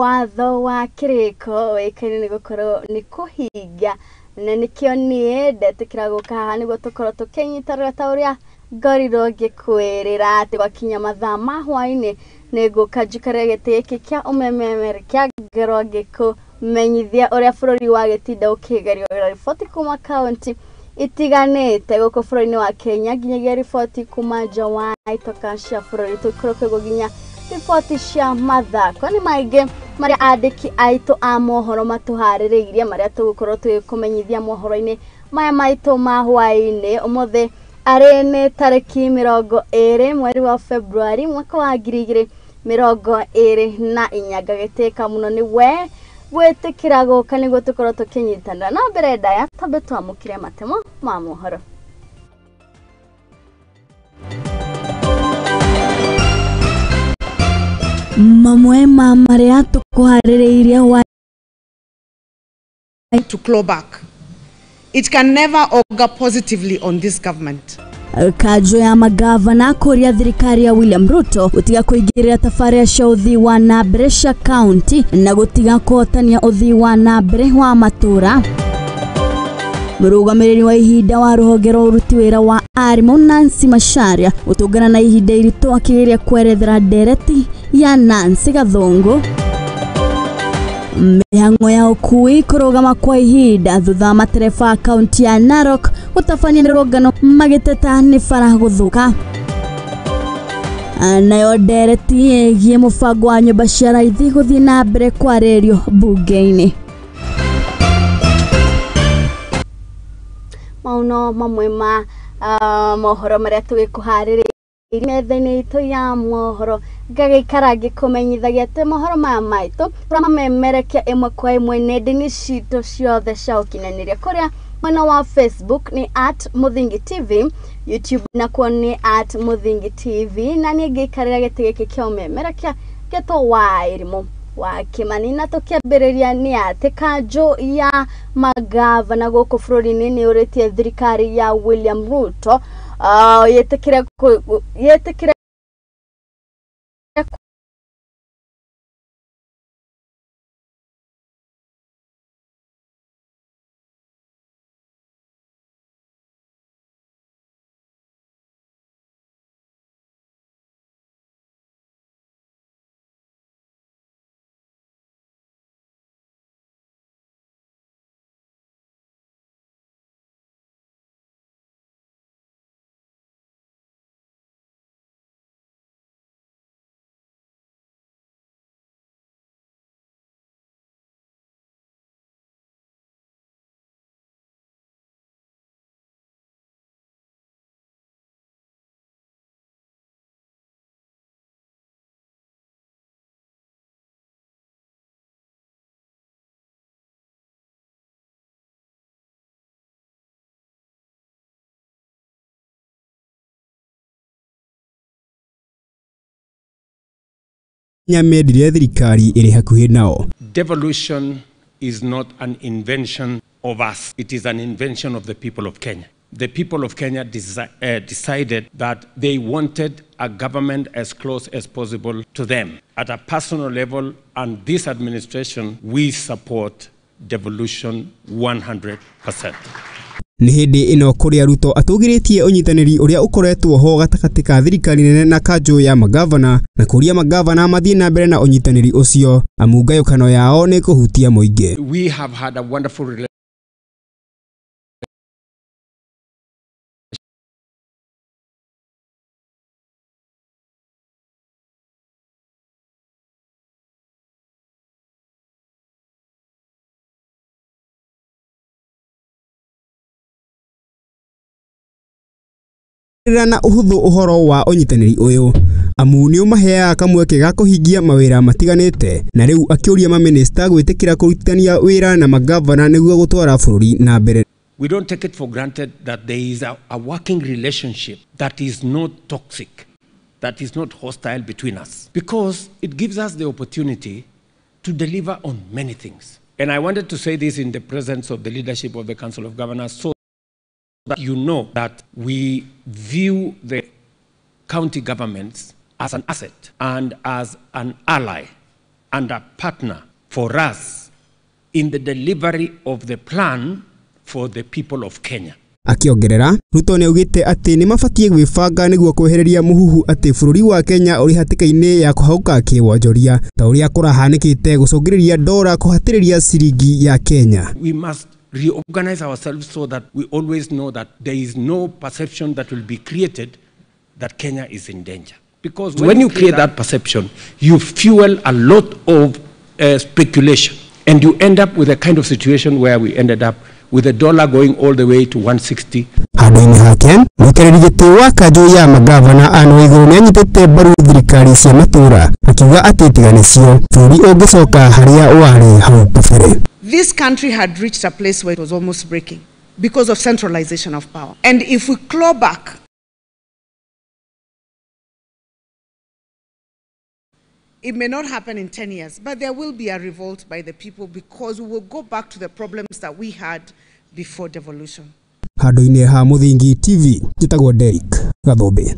Watho wa kĩrĩko wĩkaine nĩ gũkorwo nĩ kũhinga na nĩkĩo niĩ ndetĩkĩra gũka haha nĩguo tũkorwo tũkĩnyitanĩra ta ũrĩa ngorirwo ngĩkwĩrĩra atĩ gwakinya mathaa ma hwaĩ-inĩ nĩ ngũka njikarĩre gĩtĩ gĩkĩ kĩa ũmemerekia ngorwo ngĩkũmenyithia ũrĩa bũrũri wagĩtinda ũkĩgerio riboti kuma kaunti itiganĩte gũkũ bũrũri-inĩ wa Kenya nginyagia riboti kuma nja wa itoka cia bũrũri tũikũrũke nginya riboti cia mathako nĩ maingĩ marĩa andĩki aitũ a mohoro matũharĩrĩirie marĩa tũgũkorwo tũgĩkũmenyithia mohoro-inĩ maya maitũ ma hwaĩ-inĩ ũmũthĩ arĩ nĩ tarĩki 20 mweri wa Februari mwaka wa 2024 ngagĩtĩka mũno nĩ we gwĩtĩkĩra gũka nĩguo tũkorwo tũkĩnyitanĩra na mbere ndaya twambe twamũkĩre matemo ma mohoro. Mamwe ma marĩa tũkũharĩrĩirie hwaĩ to claw back. It can never augur positively on this government. Kanjũ ya magavana kũria thirikari ya William Ruto gũtiga kũingĩrĩra tabarĩra cia ũthii wa na mbere cia kaunti na gũtiga kũhotania ũthii wa na mbere wa matũũra. Mũrũgamĩrĩri wa ihinda wa rũhonge rwa ũruti wĩra wa arimũ Nancy Macharia gũtũngana na ihinda iritũ akĩgeria kwerethera ndereti ya Nancy Gathũngũ. Mĩhang'o ya ũkui kũrũgama kwa ihinda thutha wa matereba a kaunti ya Narok gũtabania mĩrũrũngano magĩteta nĩ bara gũthũka. Nayo ndereti ĩgiĩ mũbango wa nyũmba cia raithi gũthiĩ na mbere kwarĩrĩrio mbunge-inĩ. Mau no mamwe ma mohoro marĩa tũgĩkũharĩrĩirie metha-inĩ itũ ya mohoro ngagĩikara ngĩkũmenyithagia atĩ mohoro maya maitũ tũramamemerekia ĩmwe kwa ĩmwe nenda-inĩ citũ ciothe cia ũkinyanĩria kũrĩa mwena wa Facebook nĩ @Muthingi TV, YouTube nakuo nĩ @Muthingi TV na niĩ ngĩikarĩra gĩtĩ gĩkĩ kĩa ũmemerekia gĩtwo Wairimũ wa Kimani. Na tũkĩambĩrĩria nĩ atĩ kanjũ ya magavana gũkũ bũrũri-inĩ nĩ ũrĩtie thirikari ya William Ruto yĩtĩkĩre nyamendire thirikari ĩrĩ hakuhĩ nao. Devolution is not an invention of us. It is an invention of the people of Kenya. The people of Kenya decided that they wanted a government as close as possible to them. At a personal level, and this administration, we support devolution 100%. Nĩ hĩndĩ ĩno kũrĩa Ruto atũgĩrĩtie ũnyitanĩri ũrĩa ũkoretwo ho gatagatĩ ka thirikari nene na kanjũ ya magavana na kũria magavana mathiĩ na mbere na ũnyitanĩri ũcio amu ngayũkano yao nĩ kũhutia mũingĩ. We have had a wonderful relationship na ũhũthũ ũhoro wa ũnyitanĩri ũyũ amu nĩ ũmaheaga kamweke ga kũhingia mawĩra matiganĩte na rĩu akĩũria mamĩnĩsta gwĩtĩkĩra kũrutithania wĩra na magavana nĩguo gũtwara bũrũri na mbere. We don't take it for granted that there is a working relationship that is not toxic, that is not hostile between us, because it gives us the opportunity to deliver on many things. And I wanted to say this in the presence of the leadership of the Council of Governors so that you know that we view the county governments as an asset and as an ally and a partner for us in the delivery of the plan for the people of Kenya. Akiongerera Ruto nĩ augĩte atĩ nĩ mabatiĩ gwĩbanga nĩguo kwehereria mũhuhu atĩ bũrũri wa Kenya ũrĩ hatĩka-inĩ ya kũhauka kĩwonjoria ta ũrĩa kũrahanĩkĩte gũcũngĩrĩria dora kũhatĩrĩria ciringi ya Kenya. We must reorganize ourselves so that we always know that there is no perception that will be created that Kenya is in danger. Because when you create that perception, you fuel a lot of speculation, and you end up with a kind of situation where we ended up with the dollar going all the way to 160. Handũ-inĩ hake mũikarĩri gĩtĩ wa kanjũ ya magavana Anne Waiguru nĩanyitĩte mbaru thirikari cia matũũra akiuga atĩ tiga nĩcio bũrũri ũngĩcoka harĩa warĩ hau kabere. This country had reached a place where it was almost breaking because of centralization of power. And if we claw back, it may not happen in 10 years, but there will be a revolt by the people because we will go back to the problems that we had before devolution. Handũ-inĩ ha Mũthingi TV, njĩtagwo Derrick Gathũmbĩ.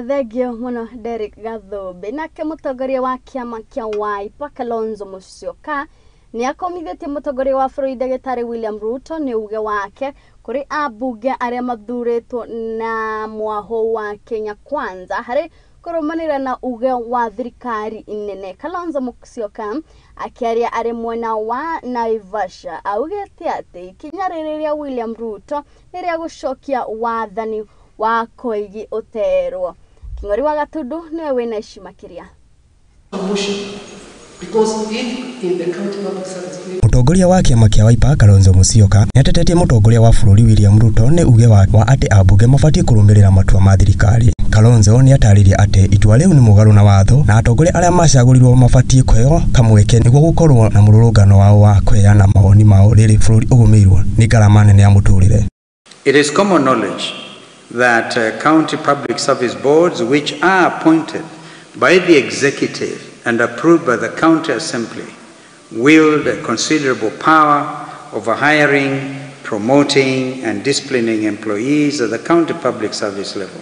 Thengio mũno Derrick Gathũmbĩ. Nake mũtongoria wa kĩama kĩa Wiper Kalonzo Musyoka nĩ akomithĩtie mũtongoria wa bũrũri ndagĩtarĩ William Ruto nĩ uge wake kũrĩ ambunge arĩa mathurĩtwo na mwahũ wa Kenya Kwanza harĩ kũrũmanĩrĩra na uge wa thirikari nene. Kalonzo Musyoka akĩaria arĩ mwena wa Naivasha augĩte atĩ ikinya rĩrĩ rĩa William Ruto nĩ rĩa gũcokia wathani wa Koigi ũterwo. Kĩng'ori wa Gatundu nĩwe wĩna ici makĩria. Mũtongoria wa kĩama kĩa Wiper Kalonzo Musyoka nĩatetetie mũtongoria wa bũrũri William Ruto nĩ uge wa atĩ ambunge mabatiĩ kũrũmĩrĩra matua ma thirikari. Kalonzo nĩatarĩirie atĩ itua rĩu nĩ mũgarũ na watho na atongoria arĩa macagũrirwo mabatiĩ kũheo kamweke nĩguo gũkorwo na mũrũrũngano wao wa kũheana mawoni mao rĩrĩ bũrũri ũgũmĩirwo nĩ ngarama nene ya mũtũrĩre. It is common knowledge that county public service boards, which are appointed by the executive and approved by the county assembly, wield considerable power over hiring, promoting, and disciplining employees at the county public service level.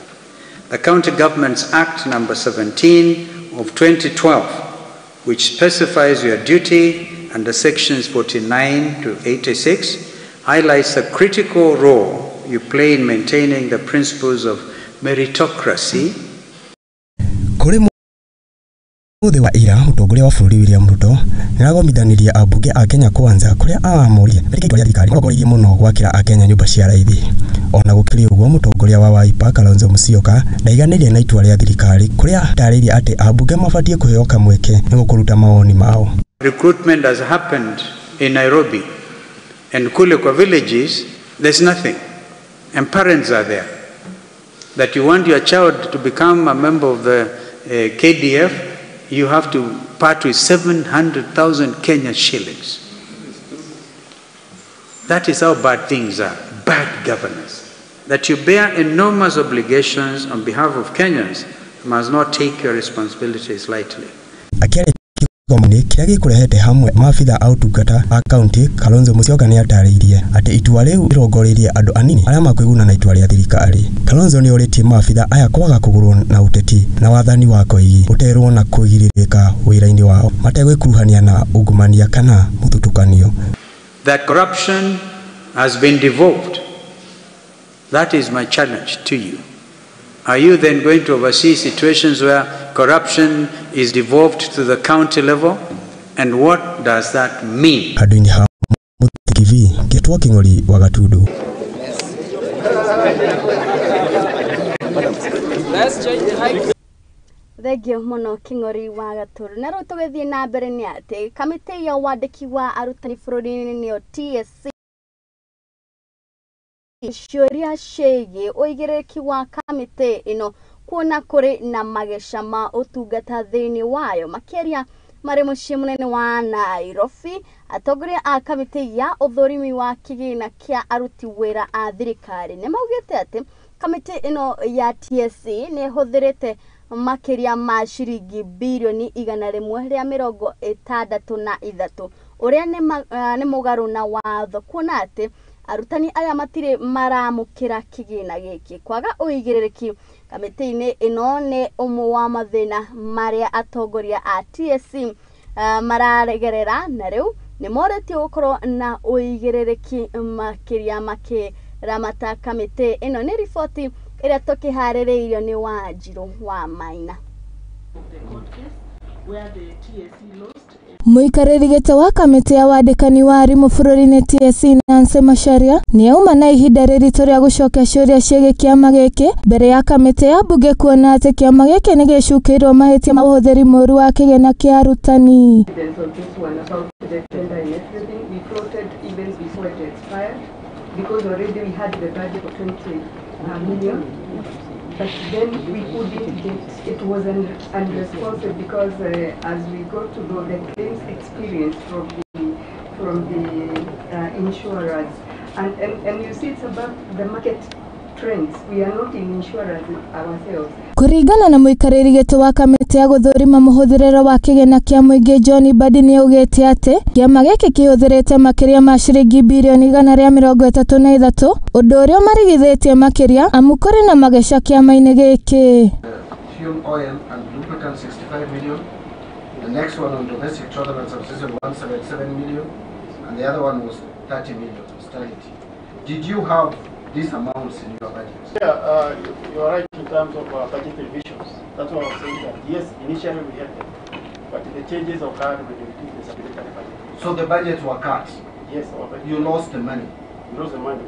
The County Governments Act number 17 of 2012, which specifies your duty under sections 49 to 86, highlights the critical role you play in maintaining the principles of meritocracy. Mũthĩ wa ira mũtongoria wa bũrũri William Ruto nĩaragomithanirie ambunge a Kenya Kwanza kũrĩa aramũria metĩkĩrie itua rĩa thirikari marongoreirie mũno gwakĩra akenya nyũmba cia raithi. Ona gũkĩrĩ ũguo mũtongoria wa Wiper Kalonzo Musyoka ndaiganĩire na itua rĩa thirikari kũrĩa atarĩirie atĩ ambunge mabatiĩ kũheo kamweke nĩguo kũruta mawoni mao. Recruitment has happened in Nairobi and kule kwa villages there's nothing, and parents are there that you want your child to become a member of the KDF, you have to part with 700,000 Kenya shillings. That is how bad things are, bad governance. That you bear enormous obligations on behalf of Kenyans must not take your responsibilities lightly. Akĩaria kĩgomano-inĩ kĩrĩa gĩkũrehete hamwe maabitha a ũtungata a kaunti, Kalonzo Musyoka nĩatarĩirie atĩ itua rĩu rĩrongoreirie andũ anini arĩa makwĩguna na itua rĩa thirikari. Kalonzo nĩorĩtie maabitha aya kwaga kũgũrwo na ũteti na wathani wa Koigi ũterwo na kũgirĩrĩka wĩra-inĩ wao mategwĩkuruhania na ungumania kana mũthutũkanio. That corruption has been devolved. That is my challenge to you. Are you then going to oversee situations where corruption is devolved to the county level? And what does that mean? Handũ-inĩ ha Mũthingi TV, ngetwo Kĩng'ori wa Gatundu. Thengio mũno Kĩng'ori wa Gatundu. Na rĩu tũgĩthiĩ na mbere nĩ atĩ kamĩtĩ ya wandĩki wa arutani bũrũri-inĩ nĩyo TSC ciũria ciĩgiĩ ũigĩrĩrĩki wa kamĩtĩ ĩno kuona kũrĩ na mageca ma ũtungata thĩinĩ wayo. Makĩria marĩ mũciĩ mũnene wa Nairobi, atongoria a kamĩtĩ ya ũthũrimi wa kĩgĩna kĩa aruti wĩra a thirikari nĩ maugĩte atĩ kamĩtĩ ĩno ya TSC nĩ ĩhũthĩrĩte makĩria ma ciringi birioni 163 ũrĩa nĩ mũgarũ na watho kuona atĩ arutani aya matirĩ maramũkĩra kĩgĩna gĩkĩ. Kwaga ũigĩrĩrĩki Kamĩtĩ-inĩ ĩno nĩ ũmwe wa mathĩna marĩa atongoria a TSC mararegerera, na rĩu nĩ morĩtio gũkorwo na ũigĩrĩrĩki makĩria makĩramata kamĩtĩ ĩno. Nĩ riboti ĩrĩa tũkĩharĩrĩirio nĩ Wanjirũ wa Maina. Mũikarĩri gĩtĩ wa kamĩtĩ ya wandĩkani wa arimũ bũrũri-inĩ TSC Nancy Macharia nĩauma na ihinda rĩritũ rĩa gũcokia ciũria ciĩgiĩ kĩama gĩkĩ mbere ya kamĩtĩ ya mbunge kuona atĩ kĩama gĩkĩ nĩgĩcukĩirwo mahĩtia ma ũhũthĩri mũũru wa kĩgĩna kĩa arutani. Because already we had the budget of 20 million, but then we couldn't get it. Was unresponsive because as we got to know the claims experience from the insurers, and you see it's about the market trends. We are not in insurance ourselves. Kũringana na mũikarĩri gĩtĩ wa kamĩtĩ ya gũthũrima mũhũthĩrĩre wa kĩgĩna kĩa mũingĩ John Mbadi nĩaugĩte atĩ kĩama gĩkĩ kĩhũthĩrĩte makĩria ma ciringi birioni 133, ũndũ ũrĩa ũmarigithĩtie makĩria amu kũrĩ na mageca kĩama-inĩ gĩkĩ. Fuel oil and lubricant 65 million, the next one on domestic travel and subsistence 177 million, and the other one was 30 million austerity. Did you have these amounts in your budget? Yeah, you are right in terms of budget revisions. That's why I was saying that yes, initially we had them, but the changes occurred when we did the supplementary budget. So the budgets were cut? Yes, our budget. You lost the money.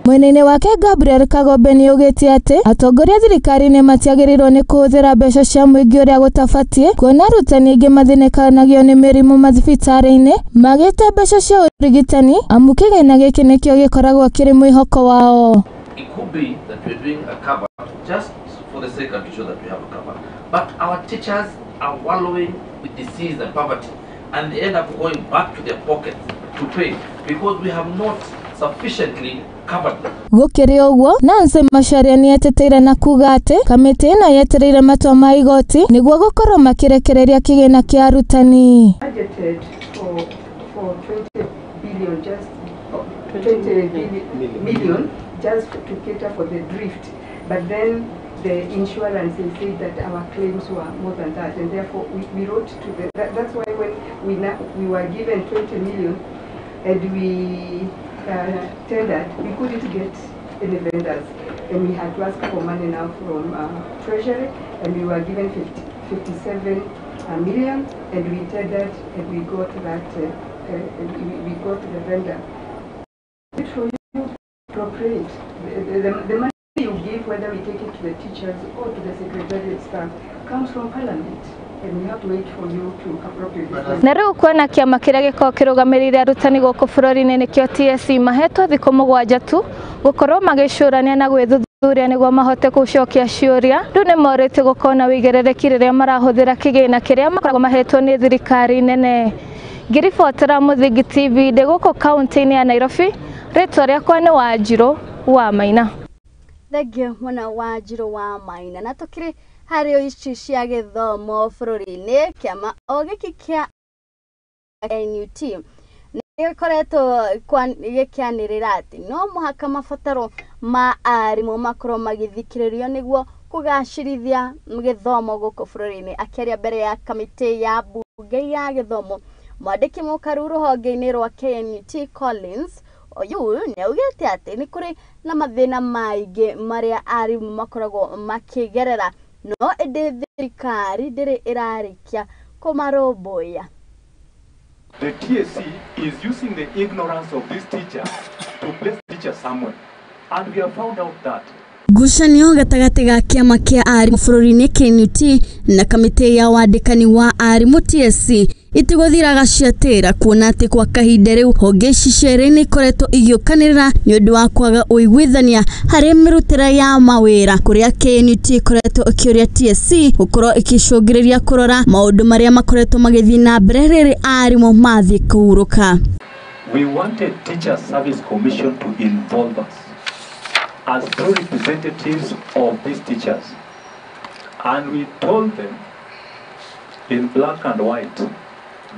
Mwena-inĩ wake Gabriel Kagombe nĩaugĩte atĩ atongoria thirikari-inĩ matiagĩrĩirwo nĩ kũhũthĩra mbeca cia mũingĩ ũrĩa gũtabatiĩ, kuona arutani aingĩ mathĩnĩkanagio nĩ mĩrimũ mathibitarĩ-inĩ magĩte mbeca cia ũrigitani amu kĩgĩna gĩkĩ nĩkĩo gĩkoragwo kĩrĩ mwĩhoko wao. It could be that we're doing a cover just for the sake of to show that we have a cover, but our teachers are wallowing with disease and poverty, and they end up going back to their pockets to pay because we have not sufficiently covered them. Gũkĩrĩ ũguo, Nancy Macharia nĩeteteire na kuga atĩ kamĩtĩ ĩno yetereire matua ma igoti nĩguo gũkorwo makĩrekereria kĩgĩna kĩa arutani. Budgeted for 20 billion, just 20 million just to cater for the drift, but then the insurances said that our claims were more than that, and therefore we wrote to the, that's why when we were given 20 million and we tendered, we couldn't get any vendors, and we had to ask for money now from Treasury, and we were given 57 million, and we tendered and we got that, we got the vendor. For you to appropriate the money you give, whether we take it to the teachers or to the secretariat staff, comes from Parliament, and we have to wait for you to appropriate this. Na rĩu kuona kĩama kĩrĩa gĩkoragwo kĩrũgamĩrĩire arutani gũkũ bũrũri-inĩ nĩkĩo TSC mahetwo thikũ 7 tu gũkorwo magĩcũrania na gwĩthuthuria nĩguo mahote gũcokia ciũria. Rĩu nĩ morĩtio gũkorwo na ũigĩrĩrĩki rĩrĩa marahũthĩra kĩgĩna kĩrĩa makoragwo mahetwo nĩ thirikari nene. Ngĩribotera Mũthingi TV ndĩ gũkũ kaunti-inĩ ya Nairobi, rĩtwa rĩakwa nĩ Wanjirũ wa Maina. Thengiũ mũno Wanjirũ wa Maina. Na tũkĩrĩ harĩ ici cia gĩthomo bũrũri-inĩ, kĩama o gĩkĩ kĩa NUT nĩgĩkoretwo gĩkĩanĩrĩra atĩ no mũhaka mabataro ma arimũ makorwo magĩthikĩrĩrio nĩguo kũgacĩrithia gĩthomo gũkũ bũrũri-inĩ. Akĩaria mbere ya kamĩtĩ ya mbunge ya gĩthomo, mwandĩki mũkaru rũhonge-inĩ rwa KNUT Collins Oyuu nĩaugĩte atĩ nĩ kũrĩ na mathĩna maingĩ marĩa arimũ makoragwo makĩgerera, no ĩndĩ thirikari ndĩrĩ ĩrarĩkia kũmarũmbũiya. The TSC is using the ignorance of this teacher to place teacher somewhere, and we have found out that Ngucanio gatagatĩ ga kĩama kĩa arimũ bũrũri-inĩ KNUT na kamĩtĩ ya wandĩkani wa arimũ TSC itigũthiraga ciatĩra, kuona atĩ kwa kahinda rĩu honge ici cierĩ nĩ ikoretwo igĩũkanĩrĩra nĩ ũndũ wa kwaga ũiguithania harĩ mĩrutĩre ya mawĩra, kũrĩa KNUT ĩkoretwo ĩkĩũria TSC gũkorwo ĩkĩcũngĩrĩria kũrora maũndũ marĩa makoretwo magĩthiĩ na mbere rĩrĩ arimũ mathiĩ kũhurũka. We wanted Teacher Service Commission to involve us as true representatives of these teachers, and we told them in black and white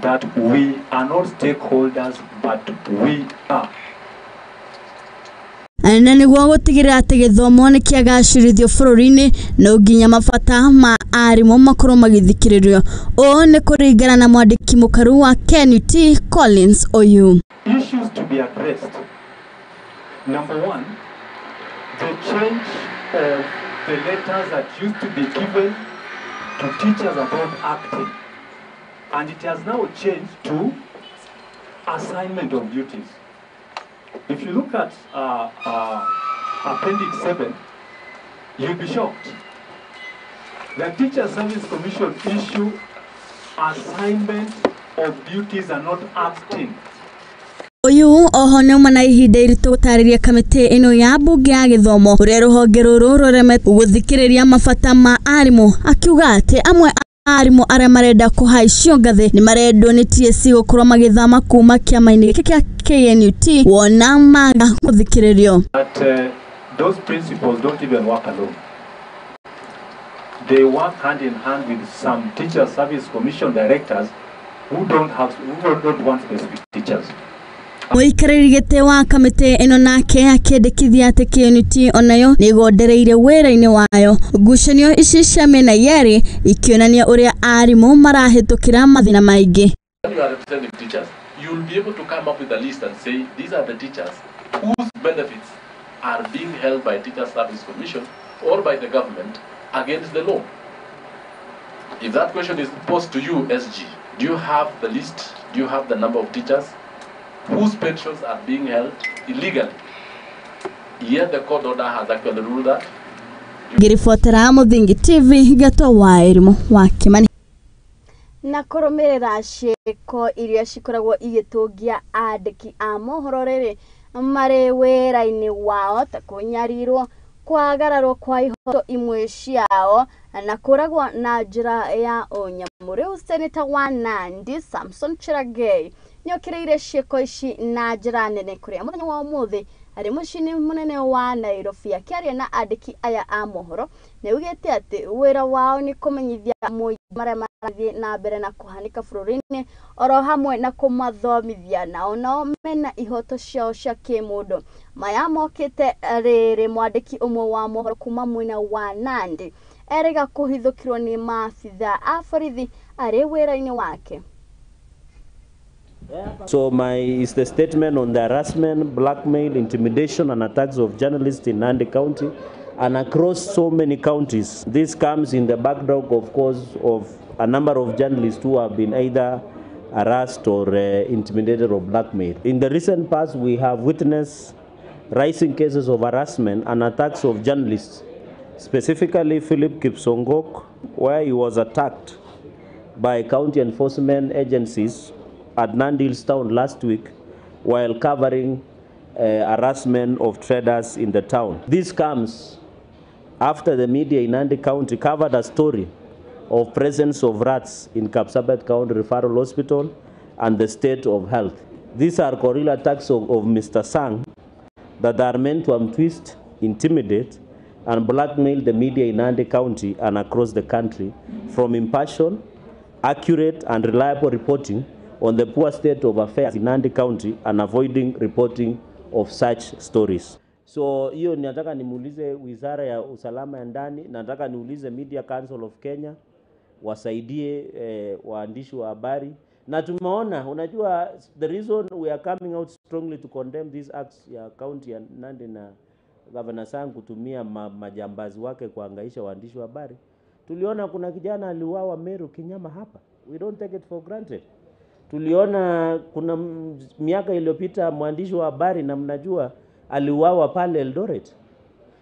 that we are not stakeholders, but we are. Na nĩguo gũtigĩrĩra atĩ gĩthomo nĩ kĩagacĩrithio bũrũri-inĩ, no nginya mabata ma arimũ makorwo magĩthikĩrĩrio. Ũũ nĩ kũringana na mwandĩki mũkaru wa KNUT Collins Oyu. Issues to be addressed. Number one, the change of the letters that used to be given to teachers about acting, and it has now changed to assignment of duties. If you look at Appendix 7, you'll be shocked. The Teacher Service Commission issue assignment of duties are not acting. Uyu oho nĩ uma na ihinda iritũ gũtarĩria kamĩtĩ ĩno ya mbunge ya gĩthomo ũrĩa rũhonge rũrũ rũremetwo gũthikĩrĩria mabata ma arimũ, akiuga atĩ amwe arimũ arĩa marenda kũhaicio ngathĩ nĩ marendwo nĩ TSC gũkorwo magĩthama kuma kĩama-inĩ gĩkĩ kĩa KNUT wona maga gũthikĩrĩrio. But those principals don't even work alone. They work hand in hand with some Teacher Service Commission directors who don't want specific teachers. Mũikarĩri gĩtĩ wa kamĩtĩ ĩno nake akĩendekithia atĩ KNUT onayo nĩ ĩgondereire wĩra-inĩ wayo. Ngucanio ici cia mĩena yerĩ ikĩonania ũrĩa arimũ marahĩtũkĩra mathĩna maingĩ. When you are representing teachers, you will be able to come up with a list and say these are the teachers whose benefits are being held by Teacher Service Commission or by the government against the law. If that question is posed to you, SG, do you have the list? Do you have the number of teachers whose pensions are being held illegally? Yet the court order has actually ruled that. Ngiribotera Muthingi TV Geto wa Elimu wa Kimani. Na kũrũmĩrĩra ciĩko iria cikoragwo igĩtũngia andĩki a mohoro rĩrĩ marĩ wĩra-inĩ wao ta kũnyarirwo, kwagararwo kwa ihoto imwe ciao na kũragwo na njĩra ya ũnyamũ. Rĩu Seneta wa Nandi Samson Cherargei nĩokĩrĩire ciĩko ici na njĩra nene kũrĩa mũthenya wa ũmũthĩ arĩ mũciĩ-inĩ mũnene wa Nairobi akĩaria na andĩki aya a mohoro nĩaugĩte atĩ wĩra wao nĩ kũmenyithia mũingĩ marĩa marathiĩ na mbere na kũhanĩka bũrũri-inĩ oro hamwe na kũmathomithia nao nao mena ihoto ciao cia kĩmũndũ. Maya mokĩte rĩrĩ mwandĩki ũmwe wa mohoro kuma mwena wa Nandi erĩga kũhithũkĩrwo nĩ maabithaa a borithi arĩ wĩra-inĩ wake. So my is the statement on the harassment, blackmail, intimidation and attacks of journalists in Nandi County and across so many counties. This comes in the backdrop, of course, of a number of journalists who have been either harassed or intimidated or blackmailed. In the recent past, we have witnessed rising cases of harassment and attacks of journalists, specifically Philip Kipsongok, where he was attacked by county enforcement agencies at Nandi Hills town last week while covering harassment of traders in the town. This comes after the media in Nandi County covered a story of presence of rats in Kapsabet County Referral Hospital and the state of health. These are guerrilla attacks of Mr. Sang that are meant to twist, intimidate, and blackmail the media in Nandi County and across the country from impartial, accurate, and reliable reporting on the poor state of affairs in Nandi County and avoiding reporting of such stories. So hiyo nataka nimuulize Wizara ya Usalama ya Ndani, nataka niulize Media Council of Kenya wasaidie waandishi wa habari. Na tumeona, unajua, the reason we are coming out strongly to condemn these acts ya county ya Nandi na Governor Sang kutumia majambazi wake kuhangaisha waandishi wa habari. Tuliona kuna kijana aliuawa Meru kinyama hapa. We don't take it for granted. Tuliona kuna miaka iliyopita mwandishi wa habari na mnajua aliuawa pale Eldoret.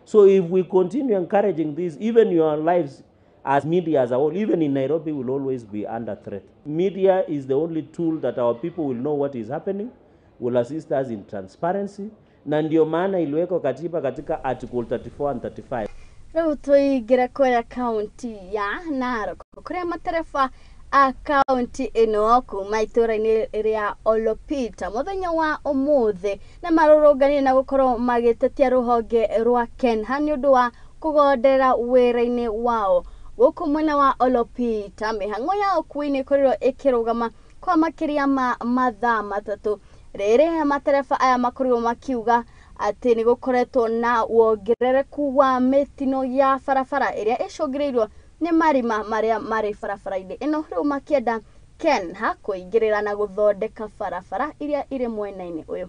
So if we continue encouraging this, even your lives as media as a whole, even in Nairobi, will always be under threat. Media is the only tool that our people will know what is happening, will assist us in transparency, na ndio maana iliwekwa katiba katika Article 34 and 35. Rĩu tũingĩre kũrĩa kaunti ya Narok kũrĩa matereba a kaunti ĩno kuma itũũra-inĩ rĩa Olopita mũthenya wa ũmũthĩ nĩ marũrũnganire na gũkorwo magĩtetia rũhonge rwa KENHA nĩ ũndũ wa kũgonderera wĩra-inĩ wao. Gũkũ mwena wa Olopita mĩhang'o ya ũkuui nĩ ĩkorirwo ĩkĩrũgama kwa makĩria ma mathaa matatũ rĩrĩ matereba aya makorirwo makiuga atĩ nĩ gũkoretwo na wongerereku wa mĩtino ya barabara ĩrĩa ĩcũngĩrĩirio nĩ marima marĩa marĩ barabara-inĩ ĩno. Rĩu makĩenda KENHA kũingĩrĩra na gũthondeka barabara iria irĩ mwena-inĩ ũyũ.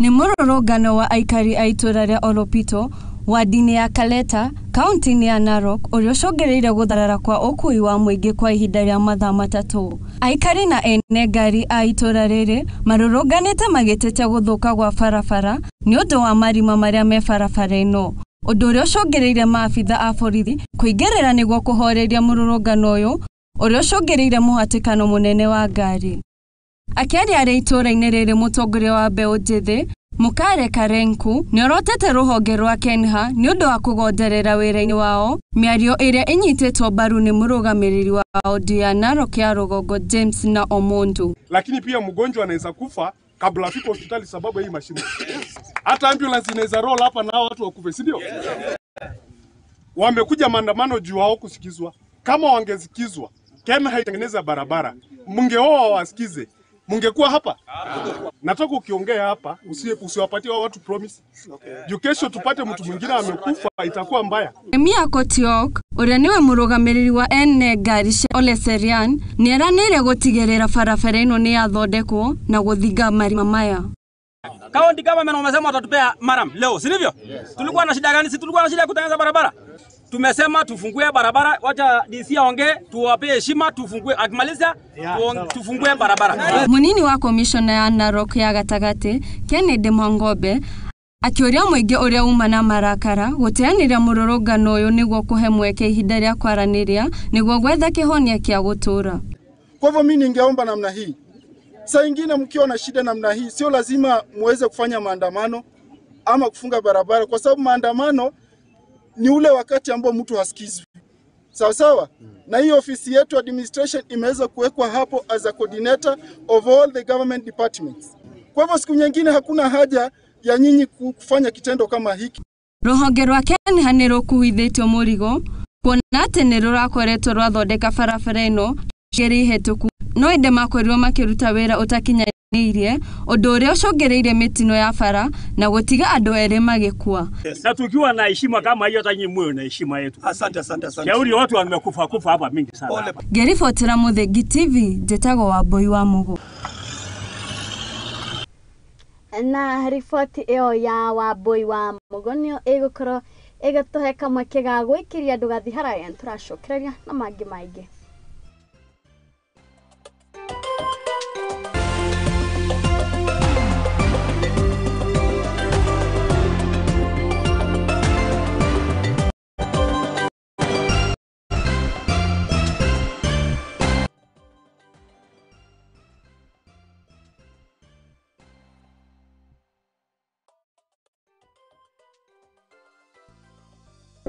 Nĩ mũrũrũngano wa aikari a itũra rĩa Olopito wadi-inĩ ya Kaleta kaunti-inĩ ya Narok ũrĩa ũcũngĩrĩirie gũtharara kwa ũkui wa mũingĩ kwa ihinda rĩa mathaa 3. Aikari na ene ngari a itũra rĩrĩ marũrũnganĩte magĩtetia gũthũka gwa barabara nĩ ũndũ wa marima marĩa me barabara ĩno, ũndũ ũrĩa ũcũngĩrĩirie maabitha a borithi kũingĩrĩra nĩguo kũhoreria mũrũrũngano ũyũ ũrĩa ũcũngĩrĩirie mũhatĩkano mũnene wa ngari. Akĩaria arĩ itũra-inĩ rĩrĩ, mũtongoria wa mbeũ njĩthĩ Mukare Karenku nĩorotete rũhonge rwa KENHA nĩ ũndũ wa kũgonderera wĩra-inĩ wao, mĩario ĩrĩa ĩnyitĩtwo mbaru nĩ mũrũgamĩrĩri wa wodi ya Narok ya rũgongo James na Omondu. Lakini pia mgonjwa anaweza kufa kabla afike hospitali sababu hii mashimo. Hata ambulance inaweza roll hapa na hao watu wakufe, si ndio? Wamekuja maandamano juu hao kusikizwa. Kama wangesikizwa, KENHA itengeneza barabara, mungeoa wasikize, mungekuwa hapa. Nataka ukiongea hapa usiwapatie watu promise. Juu kesho tupate mtu mwingine amekufa itakuwa mbaya. Emia Kotiok ũrĩa nĩwe mũrũgamĩrĩri wa ene ngari cia Ole Serian nĩeranĩire gũtigĩrĩra barabara ĩno nĩyathondekwo na gũthinga marima maya. County government wamesema watatupea maram leo, si ndivyo? Yes. Tulikuwa na shida gani? Si tulikuwa na shida ya kutengeneza barabara? Tumesema tufungue barabara, wacha DC aongee, tuwape heshima, tufungue, akimaliza tufungue barabara. Munini wa commissioner ya Narok ya gatagatĩ Kennedy Mwangobe akĩũria mũingĩ ũrĩa uma na marakara gũteanĩria mũrũrũngano ũyũ nĩguo kũhe mweke ihinda rĩa kwaranĩria nĩguo gwetha kĩhonia kĩa gũtũũra. Kwa hivyo mimi ningeomba namna hii, saa ingine mkiwa na shida namna hii sio lazima muweze kufanya maandamano ama kufunga barabara, kwa sababu maandamano ni ule wakati ambao mtu hasikizwi. Sawa sawa? Na hii ofisi yetu administration imeweza kuwekwa hapo as a coordinator of all the government departments. Kwa hivyo siku nyingine hakuna haja ya nyinyi kufanya kitendo kama hiki. Rũhonge rwa KENHA nĩ rũkuithĩtio mũrigo kuona atĩ nĩ rũrakoretwo rwathondeka barabara ĩno igĩrĩ hĩtũku, no ĩndĩ makorirwo makĩruta wĩra ũtakinyanĩirie, ũndũ ũrĩa ũcũngĩrĩirie mĩtino ya bara na gũtiga andũ erĩ magĩkua. Na tukiwa na heshima kama hiyo, hata nyinyi mwe na heshima yetu. Asante, asante, asante. Shauri watu wamekufa kufa hapa mingi sana. Ngĩribotera Mũthingi TV, njĩtagwo Wambui wa Mũgũ. Na riboti ĩyo ya Wambui wa Mũgũ nĩyo ĩgũkorwo ĩgĩtũhe kamweke ga gwĩkĩria ndũgathiĩ haraya, tũracokereria na mangĩ maingĩ.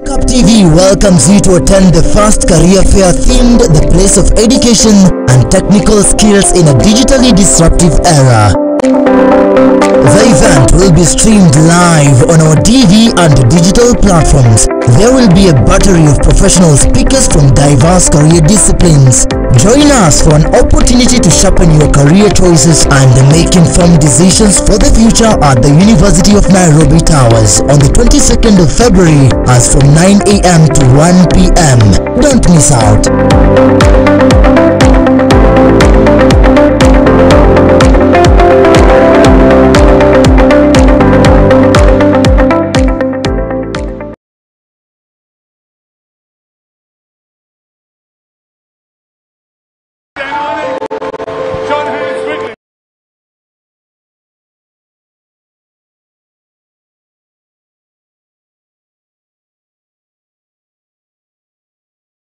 Cup TV welcomes you to attend the first career fair themed The Place of Education and Technical Skills in a Digitally Disruptive Era. The event will be streamed live on our TV and digital platforms. There will be a battery of professional speakers from diverse career disciplines. Join us for an opportunity to sharpen your career choices and make informed decisions for the future at the University of Nairobi Towers on the 22nd of February as from 9 a.m. to 1 p.m. Don't miss out.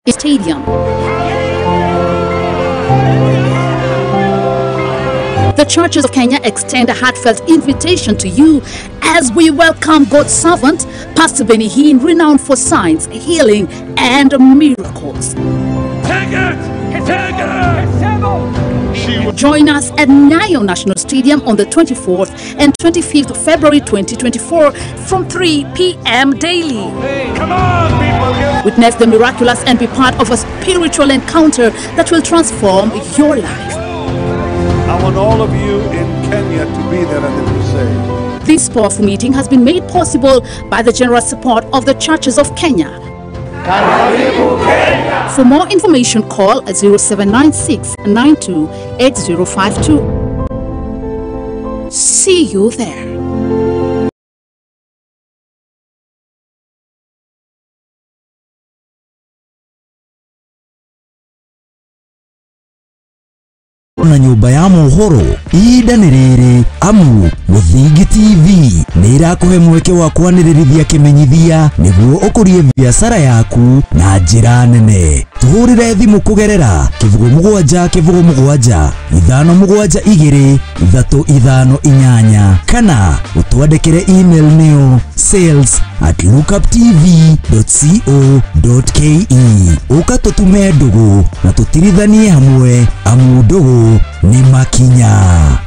Stadium. The Churches of Kenya extend a heartfelt invitation to you as we welcome God's servant, Pastor Benny Hinn, renowned for signs, healing, and miracles. Take it! Take it! Join us at Nyayo National Stadium on the 24th and 25th of February 2024 from 3 p.m. daily. Come on, people! Witness the miraculous and be part of a spiritual encounter that will transform your life. I want all of you in we are to be there at the crusade. This powerful meeting has been made possible by the generous support of the Churches of Kenya. For more information, call 0796 92 8052. See you there. Na nyũmba ya mohoro ihinda nĩ rĩrĩ amu Mũthingi TV nĩ ĩrakũhe mweke wa kwanĩrĩrithia kĩmenyithia nĩguo ũkũrie biacara yaku na njĩra nene. Tũhũrĩre thimũ kũgerera 07 07 572 358 kana ũtwandĩkĩre email nĩyo sales@lookuptv.co.ke. Ũka tũtume ndũgũ na tũtirithanie hamwe amu ndũgũ nĩ makinya.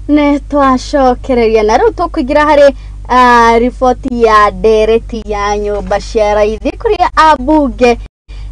Nĩ twacokereria na rĩu tũkũingĩra harĩ riboti ya ndereti ya nyũmba cia raithi kũrĩa ambunge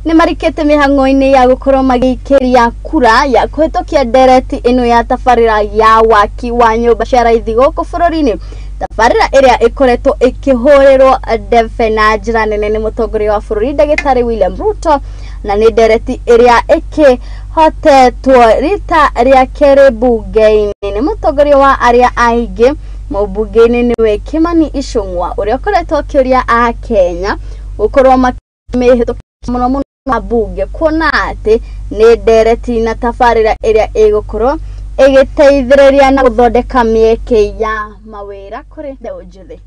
nĩ marikĩte mĩhang'o-inĩ ya gũkorwo magĩikĩria kura ya kũhĩtũkia ndereti ĩno ya tabarĩra ya waki wa nyũmba cia raithi gũkũ bũrũri-inĩ, tabarĩra ĩrĩa ĩkoretwo ĩkĩhũrĩrwo ndebe na njĩra nene nĩ mũtongoria wa bũrũri ndagĩtarĩ William Ruto, na nĩ ndereti ĩrĩa ĩkĩhotetwo rita rĩa kerĩ mbunge-inĩ nĩ mũtongoria wa arĩa aingĩ mũmbunge-inĩ nĩwe Kimani Ichung'wa ũrĩa ũkoretwo akĩũria a Kenya gũkorwo makĩmĩhĩtũkia mũno mũno mbunge kuona atĩ nĩ ndereti na tabarĩra ĩrĩa ĩgũkorwo ĩgĩteithĩrĩria na gũthondeka mĩeke ya mawĩra kũrĩ mbeũ njĩthĩ.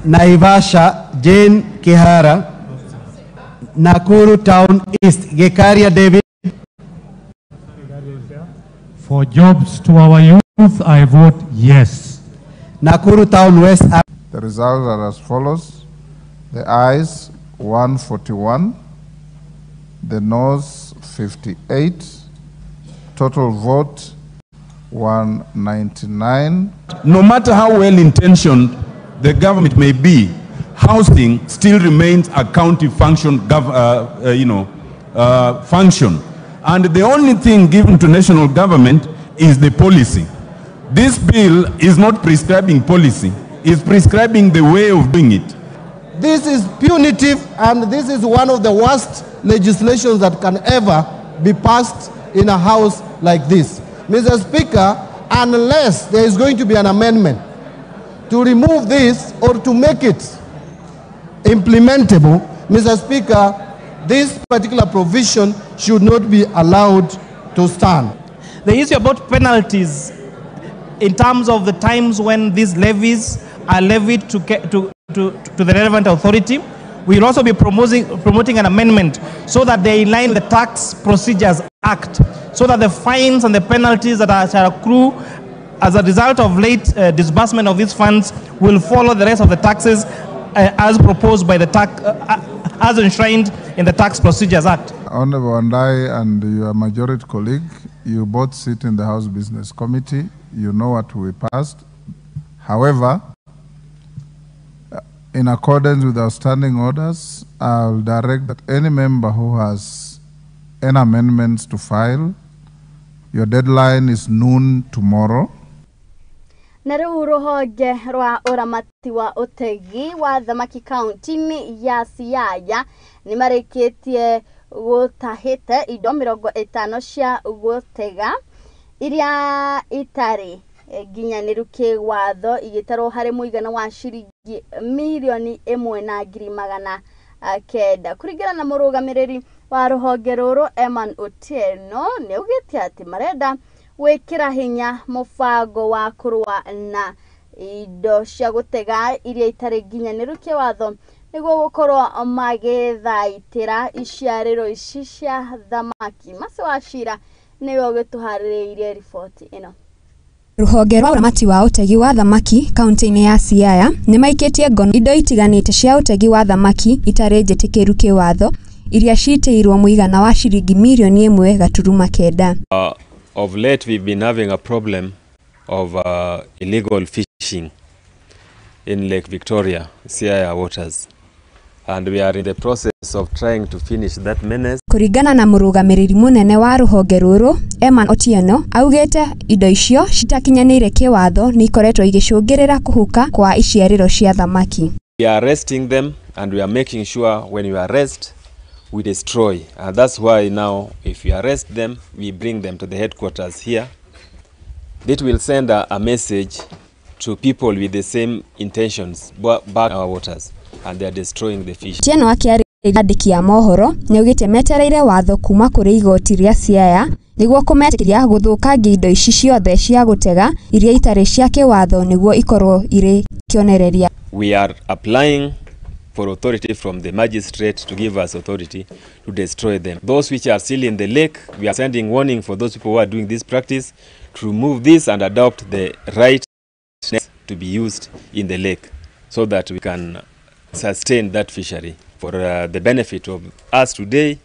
Naivasha Jane Kihara, Nakuru Town East Gekaria David. For jobs to our youth, I vote yes. Nakuru Town West. The results are as follows. The ayes 141, the noes 58, total vote 199. No matter how well intentioned the government may be, housing still remains a county function, function. And the only thing given to national government is the policy. This bill is not prescribing policy, it's prescribing the way of doing it. This is punitive, and this is one of the worst legislations that can ever be passed in a house like this. Mr. Speaker, unless there is going to be an amendment to remove this or to make it implementable, Mr. Speaker, this particular provision should not be allowed to stand. The issue about penalties in terms of the times when these levies are levied to the relevant authority, we will also be promoting an amendment so that they align the Tax Procedures Act, so that the fines and the penalties that shall accrue as a result of late disbursement of these funds will follow the rest of the taxes as proposed by the tax, as enshrined in the Tax Procedures Act. Honorable Wandayi and your majority colleague, you both sit in the House Business Committee. You know what we passed. However, in accordance with our standing orders, I'll direct that any member who has any amendments to file, your deadline is noon tomorrow. Na rĩu rũhonge rwa ũramati wa ũtegi wa thamaki kaunti-inĩ ya Siaya nĩ marĩkĩtie gũtahĩte indo 50 cia gũtega iria itarĩ nginyanĩru kĩwatho igĩtarwo harĩ mũigana wa ciringi mirioni 1,900. Kũringana na mũrũgamĩrĩri wa rũhonge rũrũ Eman Otieno, nĩ augĩte atĩ marenda gwĩkĩra hinya mũbango wa kũrũa na indo cia gũtega iria itarĩ nginyanĩru kĩwatho nĩguo gũkorwo magĩthaitĩra iciarĩro ici cia thamaki. Mercy Wachira nĩwe ũgĩtũharĩrĩirie riboti ĩno. Rũhonge rwa ũramati wa ũtegi wa thamaki kaunti-inĩ ya Siaya nĩmaikĩtie ngono indo itiganĩte cia ũtegi wa thamaki itarĩ njĩtĩkĩru kĩwatho iria citĩirwo mũigana wa ciringi mirioni 1.9. Of late we've been having a problem of illegal fishing in Lake Victoria, Siaya waters, and we are in the process of trying to finish that menace. Kũringana na mũrũgamĩrĩri mũnene wa rũhonge rũrũ Eman Otieno augĩte indo icio citakinyanĩire kĩwatho nĩ ikoretwo igĩcũngĩrĩra kũhuka kwa iciarĩro cia thamaki. We are arresting them and we are making sure when we arrest we destroy, and that's why now if we arrest them we bring them to the headquarters here. That will send a message to people with the same intentions back our waters, and they are destroying the fish. Otieno akĩarĩria andĩki a mohoro nĩaugĩte metereire watho kuma kũrĩ igoti rĩa Siaya nĩguo kũmetĩkĩria gũthũkangia indo ici ciothe cia gũtega iria itarĩ cia kĩwatho nĩguo ikorwo irĩ kĩonereria. We are applying for authority from the magistrate to give us authority to destroy them. Those which are still in the lake, we are sending warning for those people who are doing this practice to remove this and adopt the right to be used in the lake so that we can sustain that fishery for the benefit of us today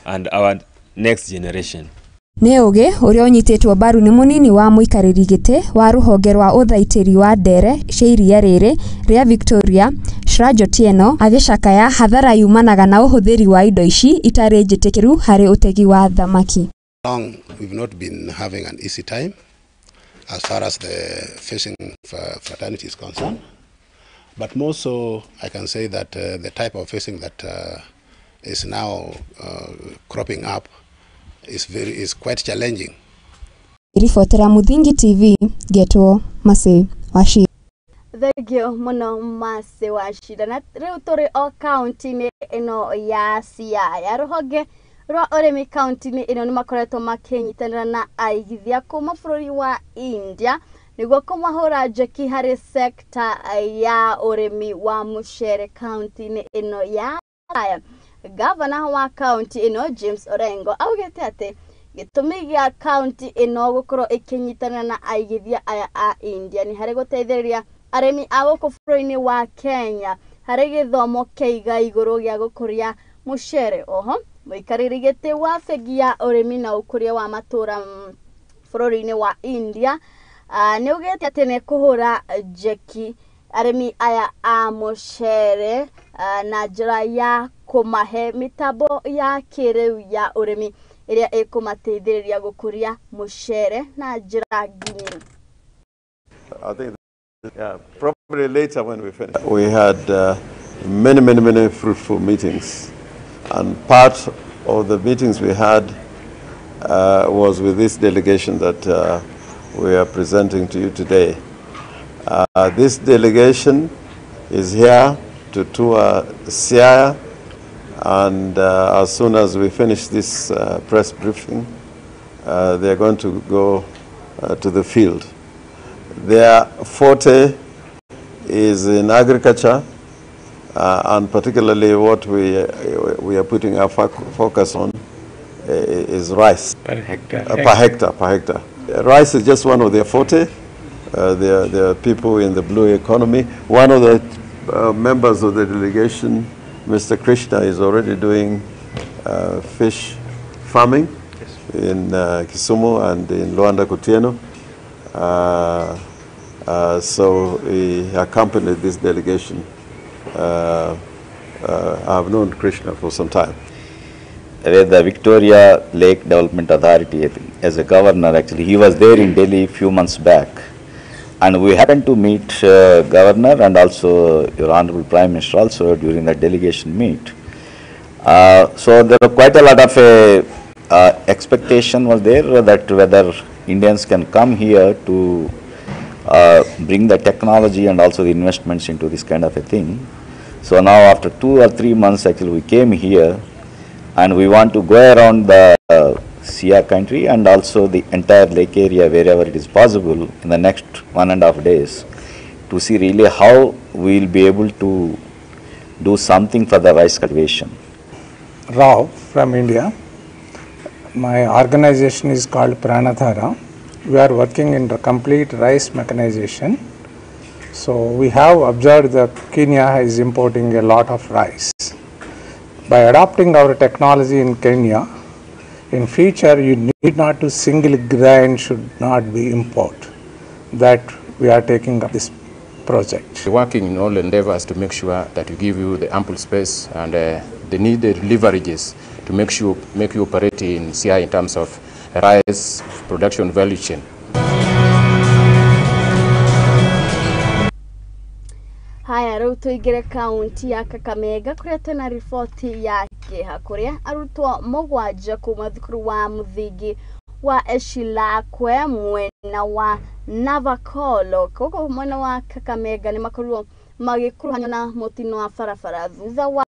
and our next generation. Nĩ ũgĩ ũrĩa ũnyitĩtwo mbaru nĩ mũnini wa mũikarĩri gĩtĩ wa rũhonge rwa ũthaitĩri wa ndere cia iria rĩrĩ rĩa Victoria Shraj Otieno agĩcakaya hathara yumanaga na ũhũthĩri wa indo ici itarĩ njĩtĩkĩru harĩ ũtegi wa thamaki. Long we've not been having an easy time as far as the fishing fraternity is concerned, but more so I can say that the type of fishing that is now cropping up is quite challenging. Ribotera Muthingi TV ngetwo Mercy Wachira. Thengio muno Mercy Wachira. Na riu turi o kaunti-inĩ ĩno ya Siaya, rũhonge rwa ũrĩmi kaunti-inĩ ĩno nĩ makoretwo makĩnyitanĩra na aigithia kuma bũrũri wa India nĩguo kũmahũra njeki harĩ sekta ya ũrĩmi wa mũcere kaunti-inĩ ĩno ya Siaya. Gavana wa kaunti ĩno James Orengo augĩte atĩ gĩtũmi gĩa kaunti ĩno gũkorwo ĩkĩnyitanĩra na aigithia aya a India nĩ harĩ gũteithĩrĩria arĩmi a gũkũ bũrũri-inĩ wa Kenya harĩ gĩthomo kĩa iga igũrũ gĩa gũkũria mũcere. Oho mũikarĩri gĩtĩ wa bengi ya ũrĩmi na ũkũria wa matũra bũrũri-inĩ wa India nĩ augĩte atĩ nĩ kũhũra njeki arĩmi aya a mũcere na njĩra ya kũmahe mĩtambo ya kĩrĩu ya ũrĩmi ĩrĩa ĩkũmateithĩrĩria gũkũria mũcere na njĩra nginyanĩru. I think, yeah, probably later when we finish. We had many, many, many fruitful meetings, and part of the meetings we had was with this delegation that we are presenting to you today. This delegation is here to tour Siaya, and as soon as we finish this press briefing, they are going to go to the field. Their forte is in agriculture, and particularly what we are putting our focus on is rice. Per hectare. Per hectare, per hectare. Rice is just one of their forte. There are people in the blue economy. One of the members of the delegation, Mr. Krishna, is already doing fish farming, yes, in Kisumu and in Luanda Kutieno. So he accompanied this delegation. I've known Krishna for some time. Where the Victoria Lake Development Authority, I think, as a governor, actually, he was there in Delhi a few months back. And we happened to meet governor and also your Honorable Prime Minister also during the delegation meet. So there were quite a lot of expectation was there that whether Indians can come here to bring the technology and also the investments into this kind of a thing. So now after 2 or 3 months actually we came here, and we want to go around the Siaya country and also the entire lake area wherever it is possible in the next 1.5 days to see really how we will be able to do something for the rice cultivation. Rao from India. My organization is called Pranadhara. We are working in the complete rice mechanization. So we have observed that Kenya is importing a lot of rice. By adopting our technology in Kenya, in future you need not to single grain should not be import. That we are taking up this project. We're working in all endeavors to make sure that we give you the ample space and the needed leverages to make you operate in CI in terms of rice production value chain. Haya, rĩu tũingĩre kaunti ya Kakamega kũrĩa twĩna riboti ya kĩeha kũrĩa arutwo 7 kuma thukuru wa mũthingi wa Eshilakwe mwena wa Navakolo kũu mwena wa Kakamega nĩ makorirwo magĩkuruhanio na mũtino wa barabara thutha wa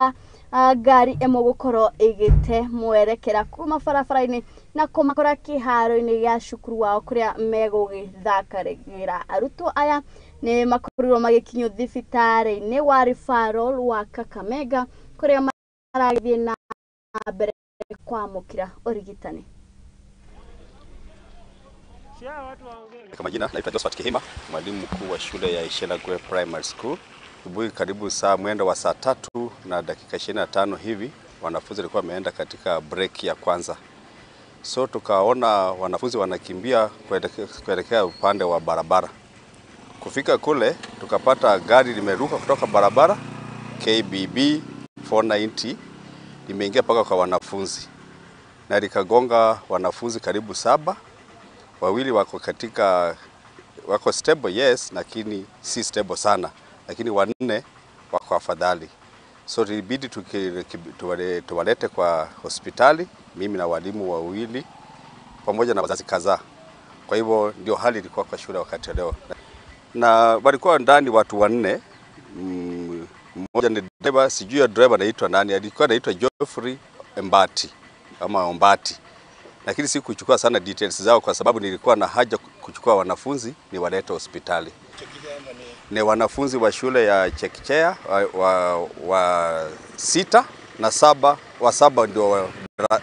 ngari ĩmwe gũkorwo ĩgĩte mwerekera kuma barabara-inĩ na kũmakora kĩharo-inĩ gĩa cukuru wao kũrĩa megũgĩthakarĩra. Arutwo aya nĩ makorirwo magĩkinyio thibitarĩ-inĩ wa referral wa Kakamega kũrĩa maragĩthiĩ na mbere kwamũkĩra ũrigitani. Kwa majina naitwa Josephat Kihima, mwalimu mkuu wa shule ya Ishelagwe Primary School. Asubuhi karibu saa mwendo wa saa 3:25 hivi wanafunzi walikuwa wameenda katika break ya kwanza. So tukaona wanafunzi wanakimbia kuelekea upande wa barabara. Kufika kule tukapata gari limeruka kutoka barabara KBB 490 limeingia paka kwa wanafunzi na likagonga wanafunzi karibu 7. Wawili wako katika wako stable, yes, lakini si stable sana, lakini 4 wako afadhali. So ilibidi tuwalete kwa hospitali, mimi na walimu wawili pamoja na wazazi kadhaa. Kwa hivyo ndio hali ilikuwa kwa shule wakati leo. Na walikuwa ndani watu 4. Mmoja ni driver, sijui ya driver anaitwa nani, alikuwa anaitwa Geoffrey Mbati ama Ombati. Lakini sikuchukua sana details zao kwa sababu nilikuwa na haja kuchukua wanafunzi niwalete hospitali. Ni wanafunzi wa shule ya Chekechea wa 6 na 7, wa 7 ndio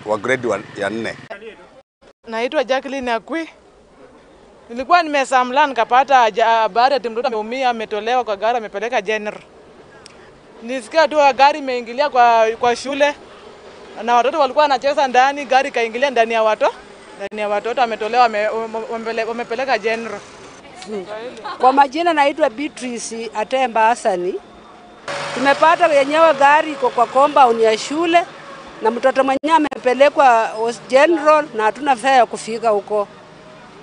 wa grade ya 4. Naitwa Jacqueline Akwi. Nilikuwa nimesamla nikapata habari ati mtoto ameumia, ametolewa kwa gari amepeleka general. Nisikia tu gari imeingilia kwa shule na watoto walikuwa wanacheza ndani, gari kaingilia ndani ya watoto, ametolewa wamepeleka general. Kwa majina naitwa Beatrice Atemba Hasani. Tumepata yenyewe gari iko kwa compound ya shule na mtoto mwenyewe amepelekwa general na hatuna fare ya kufika huko.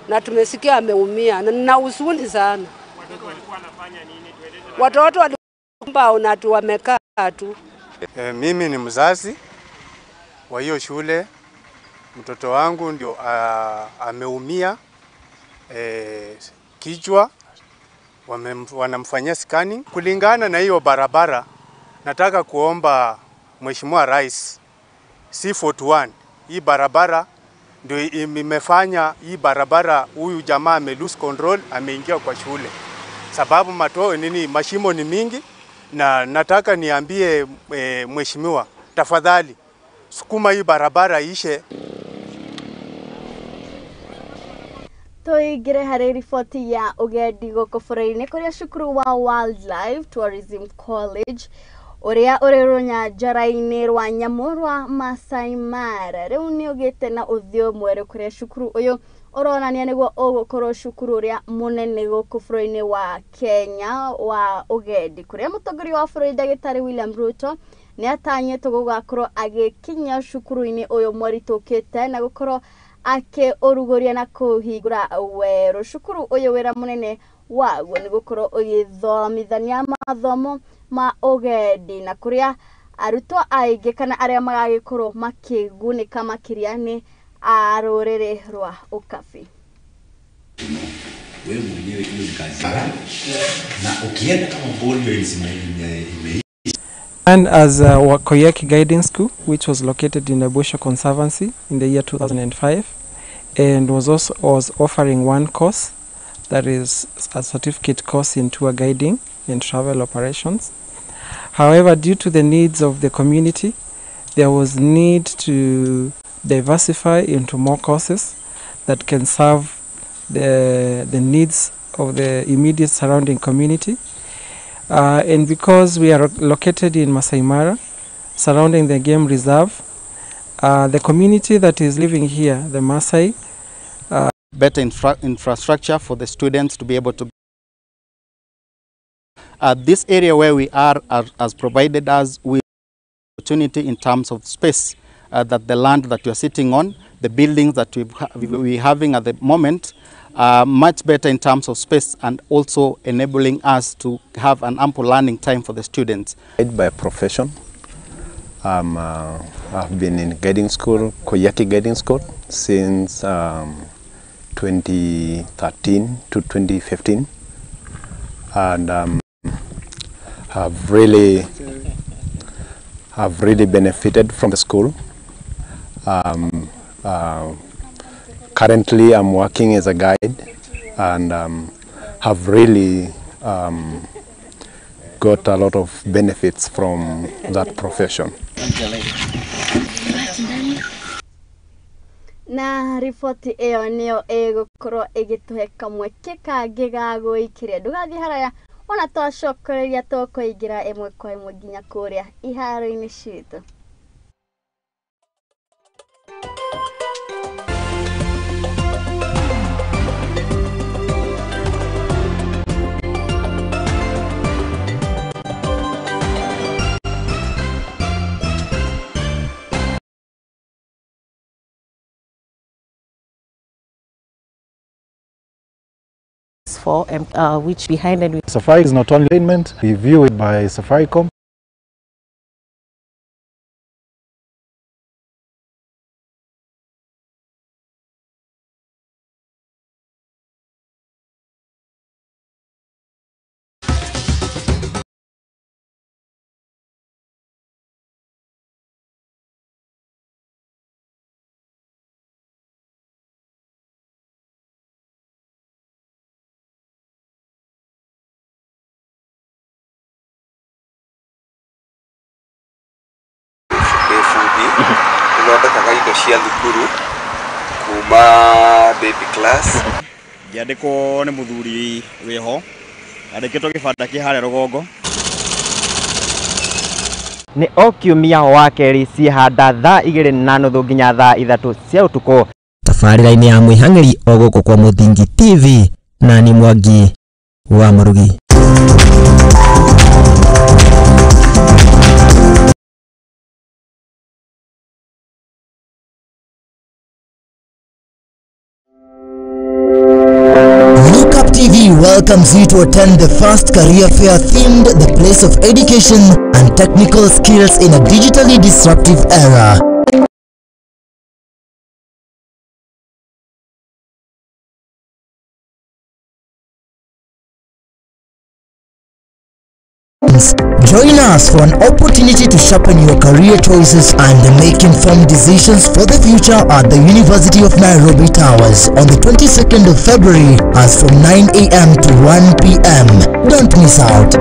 Na tumesikia ameumia na nina huzuni sana. Watoto walikuwa wanafanya nini? Tueleze. Watoto walikuwa na tu wamekaa tu. Mimi ni mzazi wa hiyo shule. Mtoto wangu ndio ameumia kichwa, wanamfanyia scanning. Kulingana na hiyo barabara, nataka kuomba Mheshimiwa Rais C41, hii barabara ndio imefanya hii barabara, huyu jamaa ame lose control, ameingia kwa shule. Sababu mashimo ni mingi, na nataka niambie Mheshimiwa, tafadhali sukuma hii barabara ishe. Tuingire harĩ riboti ya ũgendi gũkũ bũrũri-inĩ kũrĩa cukuru wa Wildlife Tourism College ũrĩa ũrĩ rũnyanjara-inĩ rwa nyamũ rwa Masai Mara rĩu nĩ ũgĩte na ũthiũ mwerũ kũrĩa cukuru ũyũ ũronania nĩguo ũgũkorwo cukuru ũrĩa mũnene gũkũ bũrũri-inĩ wa Kenya wa ũgendi kũrĩa mũtongoria wa bũrũri ndagĩtarĩ William Ruto nĩ atanyĩtwo gũgakorwo agĩkinya cukuru-inĩ ũyũ mweri tũkĩte na gũkorwo akĩũrugũria na kũhingũra werũ. Cukuru ũyũ wĩra mũnene waguo nĩ gũkorwo ũgĩthomithania mathomo ma ũgendi na kũrĩa arutwo aingĩ kana arĩa magagĩkorwo makĩgunĩka makĩria nĩ a rũrĩrĩ rwa Ũkabi. Wewe mwenyewe hiyo ni kazi na ukienda kama polio ime. And as a Wakoyeki Guiding School, which was located in the Naboisho Conservancy in the year 2005, and was also offering one course, that is a certificate course in tour guiding and travel operations. However, due to the needs of the community, there was need to diversify into more courses that can serve the needs of the immediate surrounding community. And because we are located in Maasai Mara, surrounding the game reserve, the community that is living here, the Maasai, better infrastructure for the students to be able to. This area where we are has provided us with opportunity in terms of space, that the land that we are sitting on, the buildings that we're having at the moment, are much better in terms of space and also enabling us to have an ample learning time for the students. By profession, I've been in guiding school, Koiyaki Guiding School, since 2013 to 2015, and have really benefited from the school. Currently, I'm working as a guide, and have really got a lot of benefits from that profession. Na riboti ĩyo nĩyo ĩgũkorwo ĩgĩtũhe kamweke kangĩ ga gwĩikĩria. Ndũgathiĩ haraya ona twacokereria tũkũingĩra ĩmwe kwa ĩmwe nginya kũrĩa iharo-inĩ citũ. For which behind and Safari is not only entertainment, we view it by Safaricom. Ithondekaga indo cia thukuru kuma baby class. Ngĩandĩkwo nĩ mũthuri wĩho andĩkĩtwo gĩbanda kĩ harĩa rũgongo. Nĩ o kiumia wa kerĩ ciehanda thaa 2:30 nginya thaa 3 cia ũtukũ. Tabarĩra-inĩ ya mwĩhang'ĩri o gũkũ kwa Mũthingi TV na ni Mwangi wa Mũrugi. TV welcomes you to attend the first career fair themed The Place of Education and Technical Skills in a Digitally Disruptive Era. Join us for an opportunity to sharpen your career choices and make informed decisions for the future at the University of Nairobi Towers on the 22nd of February as from 9 a.m. to 1 p.m. Don't miss out.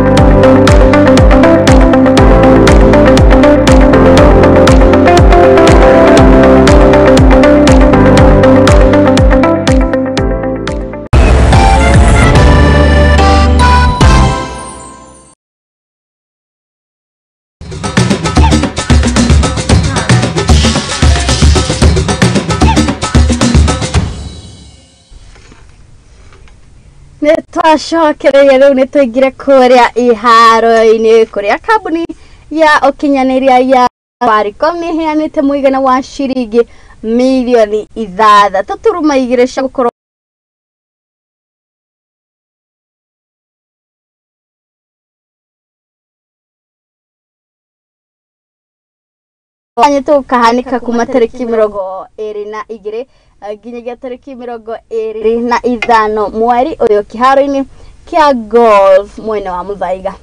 Nĩ twacokereria rĩu nĩ tũingire kũrĩa iharo-inĩ kũrĩa kambuni ya ũkinyanĩria ya Safaricom nĩ ĩheanĩte mũigana wa ciringi mirioni 6.2 cia gũkorwo tũkahanĩka kuma tarĩki 22 nginyagia tarĩki 25 mweri ũyũ kĩharo-inĩ kĩa golf mwena wa Muthaiga.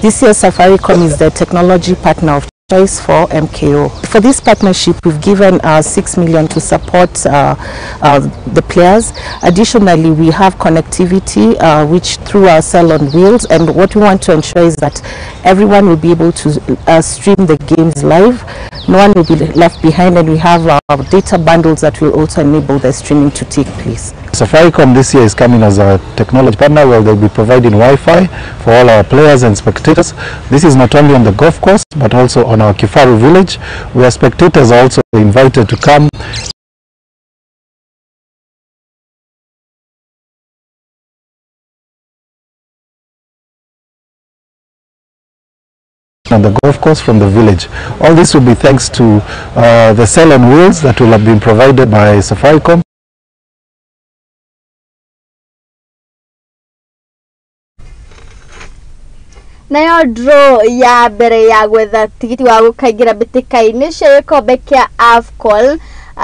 This year Safaricom is the technology partner of Choice for MKO. For this partnership, we've given 6 million to support the players. Additionally, we have connectivity, which through our cell on wheels, and what we want to ensure is that everyone will be able to stream the games live. No one will be left behind, and we have our data bundles that will also enable the streaming to take place. Safaricom this year is coming as a technology partner where they'll be providing Wi-Fi for all our players and spectators. This is not only on the golf course but also on our Kifaru village, where spectators are also invited to come. On the golf course from the village. All this will be thanks to the cell on wheels that will have been provided by Safaricom. Nayo draw ya mbere ya gwetha tigiti wa gũkaingĩra mbĩtĩka-inĩ cia gĩkombe kĩa AFCON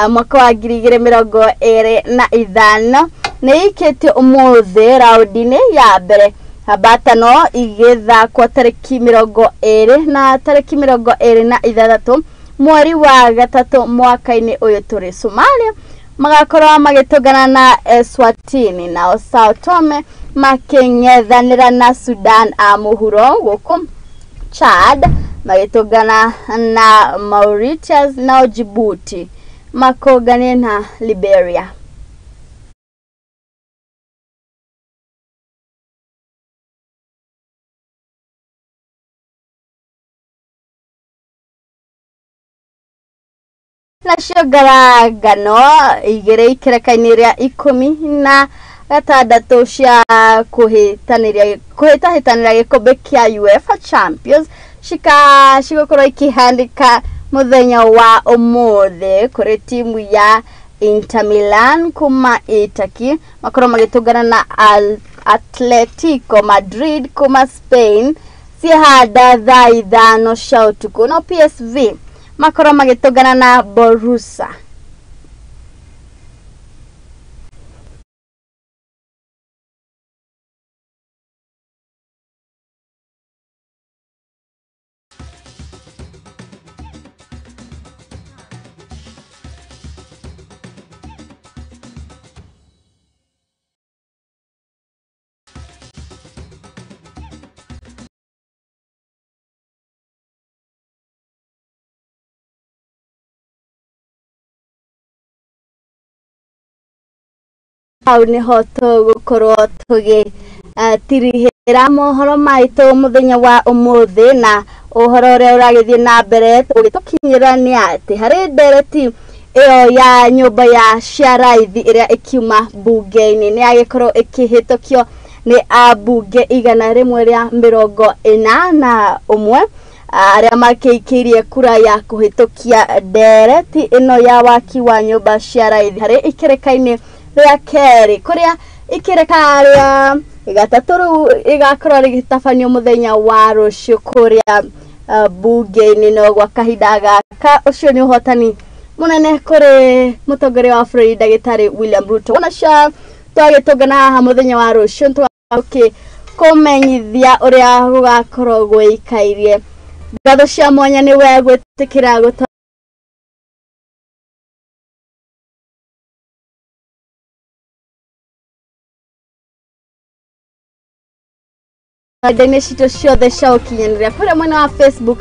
mwaka wa 2025 nĩ ĩikĩtio ũmũthĩ raũndi-inĩ ya mbere. Mbatano igĩthakwo tarĩki 20 na tarĩki 26 mweri wa gatatũ mwaka-inĩ ũyũ tũrĩ. Somalia magakorwo magĩtũngana na Eswatini, nao Sao Tome makĩng'ethanĩra na Sudan a mũhuro, gũkũ Chad magĩtũngana na Mauritius, nao Djibouti makũnganie na Liberia. Nacio ngarangano igĩrĩ ikereka-inĩ rĩa 16 cia kũhĩtahĩtanĩra gĩkombe kĩa UEFA Champions cigũkorwo ikĩhanĩka mũthenya wa ũmũthĩ kũrĩ timu ya Inter Milan kuma Italy makorwo magĩtũngana na Atletico Madrid kuma Spain ciehanda thaa 5 cia ũtukũ, no PSV makorwo magĩtũngana na Borussia. Hau niho tũgũkorwo tũgĩtirihĩra mohoro maitũ mũthenya wa ũmũthĩ, na ũhoro ũrĩa ũragĩthiĩ na mbere ũgĩtũkinyĩra nĩ atĩ harĩ ndereti ĩyo ya nyũmba ya ciaraithi ĩrĩa ĩkiuma mbunge-inĩ nĩ yagĩkorwo ĩkĩhĩtũkio nĩ ambunge 181 arĩa makĩikĩirie kura ya kũhĩtũkia ndereti ĩno ya waki wa nyũmba cia raithi harĩ ikereka-inĩ rĩa kerĩ, kũrĩa ikereka rĩa gatatũ rĩu rĩgakorwo rĩgĩtabanio mũthenya wa rũciũ kũrĩa mbunge-inĩ. No gwa kahinda gaka ũcio nĩ ũhotani mũnene kũrĩ mũtongoria wa bũrũri ndagĩtarĩ William Ruto. Ona cia twagĩtũngana haha mũthenya wa rũciũ tũgakĩkũmenyithia ũrĩa gũgakorwo gũikairie. Ngatho cia mwanya nĩ we gwĩtĩkĩra gũtũ nenda-inĩ citũ ciothe cia ũkinyanĩria kũrĩa mwena wa Facebook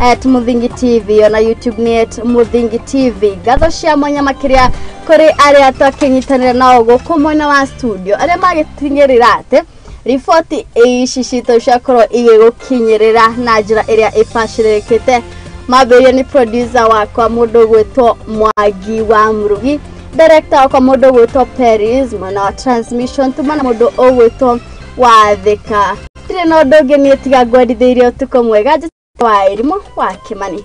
at Muthingi TV ona YouTube nĩ at Muthingi TV. Ngatho cia mwanya makĩria kũrĩ arĩa twakĩnyitanĩra nao gũkũ mwena wa studio arĩa magĩtigĩrĩra atĩ riboti ici citũ ciakorwo igĩgũkinyĩrĩra na njĩra ĩrĩa ĩbacĩrĩrĩkĩte. Mambĩrĩrio nĩ producer wakwa mũndũ ũgwĩtwo Mwangi wa Mũrugi, director wakwa mũndũ ũgwĩtwo Peris, mwena wa transmission tuma na mũndũ ũgwĩtwo Wathĩka. Ndirĩ na ũndũ ũngĩ niĩ tiga ngwendithĩirie ũtukũ mwega. Njĩtagwo Waĩrimũ wa Kĩmani.